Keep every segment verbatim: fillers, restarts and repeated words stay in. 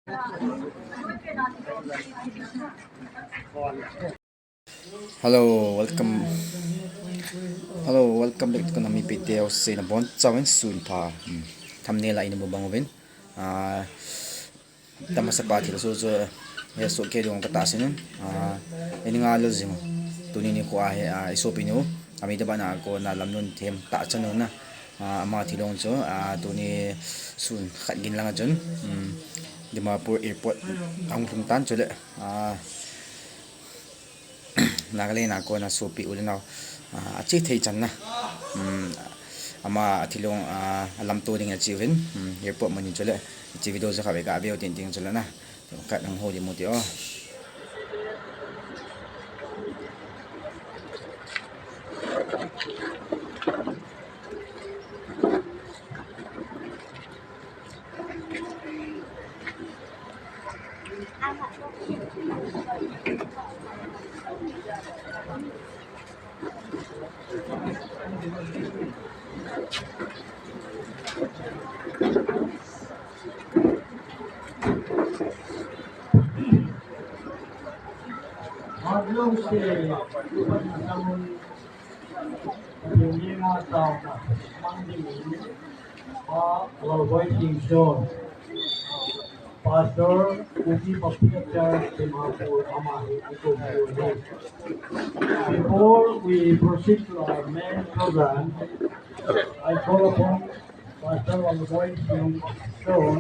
Hello, welcome. Hello, welcome back to Kanami Pite. House na bon chawin sun pha. Hmm. Thumbnail a ina mu bang uvin. Ah, tamasa pa thil so so, eh, so ke dong kata sinin. Ah, ini nga lo jing. Tuni nikho a hi, ah, i sopi nu. Ami te bana kona lamlun them ta chanu na. Ah, ama thilong chu, ah, tuni sun khat gin lang a chun. Hmm. Dimapur airport ahung lhung tan chule. Ah, Nagaland a kona sopi u le nao, ah, ache thei chan na. Um, ama athilong, ah, alamto ding ache uvin, um, airport mun in chule, hiche video chu khatvei gaveu tin tin chule na. Khat hung hou ding mu te o. Pastor, Kuki Baptist Church, Dimapur, ama hi i ko hi. Before we proceed to our main program, I call upon Pastor Walboy Siung Sean.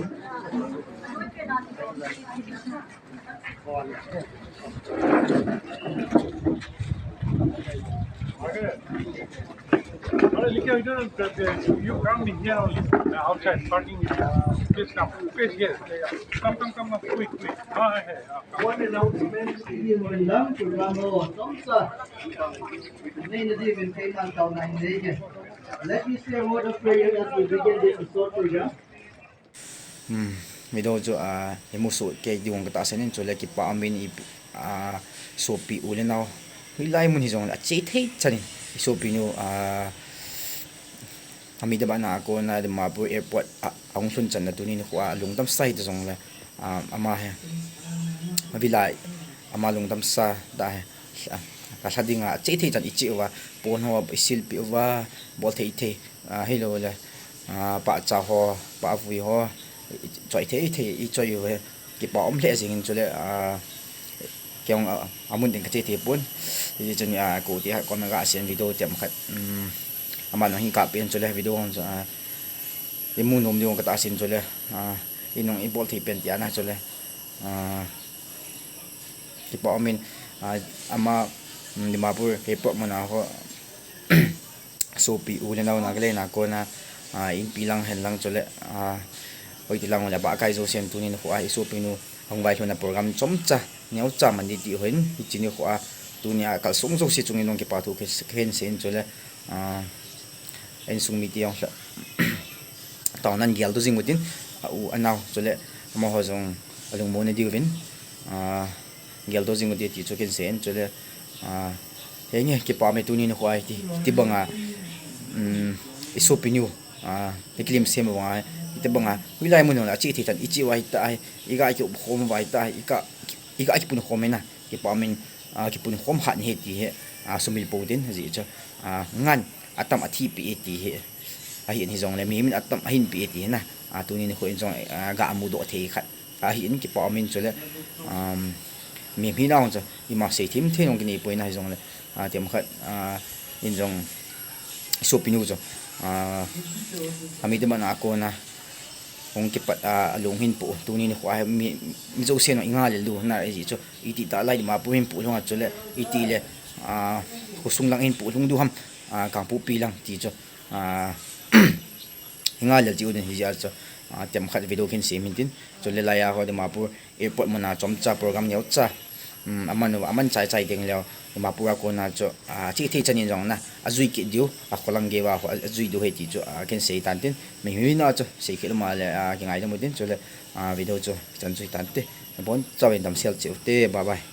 अरे, लेकिन इधर, you come in here only, outside parking, please come, please here, come, come, come, quick, quick, हाँ, है, हाँ. One announcement, program ho, chomcha. Nei na di vin kei man tau nai nei ke. Let me say a word of prayer as we begin this short program. Hmm, video chu, ah, i mu soh kei ding ka tahsan in, chule kipa umin i, ah, sopi u le nao. Hilai mun hi jong le, ache thei chan in, i sopi nu, ah, ami te bana a kona Dimapur airport a, ahung lhun chan na tuni nikho a, alungdam sa hita jong le, ah, ama hi, avilai, ama lungdam sa da hi, ah, ka lha ding a, ache thei chan i che uva, pon ho i silpi uva, bol thei thei. Ah, hilou le, ah, pahcha ho, pahvui ho, i choi thei thei, i choi u hi, kipa um lheh jing in chule, ah, kei jong, ah, amun ding ka che thei pon. Hichun, ah, ko ti ha, comment ga sen video tiam khat, um, ama nung hin kap pen chule, video hung chu, ah, i mu nom ding ka tahsan chule, ah, i nung i bol thei pen ti ana chule, ah, kipa umin, ah, ama, um, Dimapur, airport mun a ho, sopi u le nao Nagaland a kona, ah, inpi lang hen lang chule, ah, hoi ti lang le ba kai jo sen tuni nikho a i sopi nu hung vailhun a program chomcha, neocha man di ti hon, hiche nikho a tuni a kalsong jouse chungin jong kipa thu khen, khen sen chule, ah, insung mite jong le, taona in geldoh jing utin, a u a nao chule, amaho jong alungmon na diuvin, ah, geldoh jing ute ti chu kei sei in chule, ah, henge kipa ume tuni nikho a hiti, hiti banga, um, i sopi nu, ah, i kilim sem uva, hiti banga, hilai mun a che thei chan, i che uva hita, i ga kikhom uva hita, i ga, i ga kipun khom e na, kipa umin, ah, kipun khom hat ni he ti hi, ah, sumil pou tin, ji chu, ah, ngan, atam athi pi e ti hi, ahin hijong le, mihem in atam ahin pi e ti hi na, ah, tuni nikho in jong, ah, ga mudoh thei khat. Ahin kipa umin chule, um, mi, mi nahon chu, ima sei thim thei nung kinei poi na hijong le, ah, tiam khat, ah, in jong, i sopi nu chu, ah, ami te bana a kona, hung kipat, ah, alung hin po, tuni nikho a mi, mi jouse nung i ngalel diu na, i ji chu, i ti ta lai Dimapur hin po lhung a chule, i ti le, ah, khosung lang hin po lhung diu ham, ah, Kangpokpi lang ti chu, ah, i ngalel ti u din hi jia chu, ah, tiam khat video kei sei min tin. Chule laiya ho Dimapur airport mun a chomcha program neocha. Um, aman u, aman chai chai ding leo. Dimapur a kona chu, ah, che thei chan in jong na, ajui kit diu, akholang gei uva ho, ajui diu he ti chu, ah, kei sei tan tin. Mi, mi na chu, sei kit lou ma le, ah, kingai lou mu tin. Chule, ah, video chu, chan chu hi tan te. Bon, chawin damsel cheh u te, bye bye.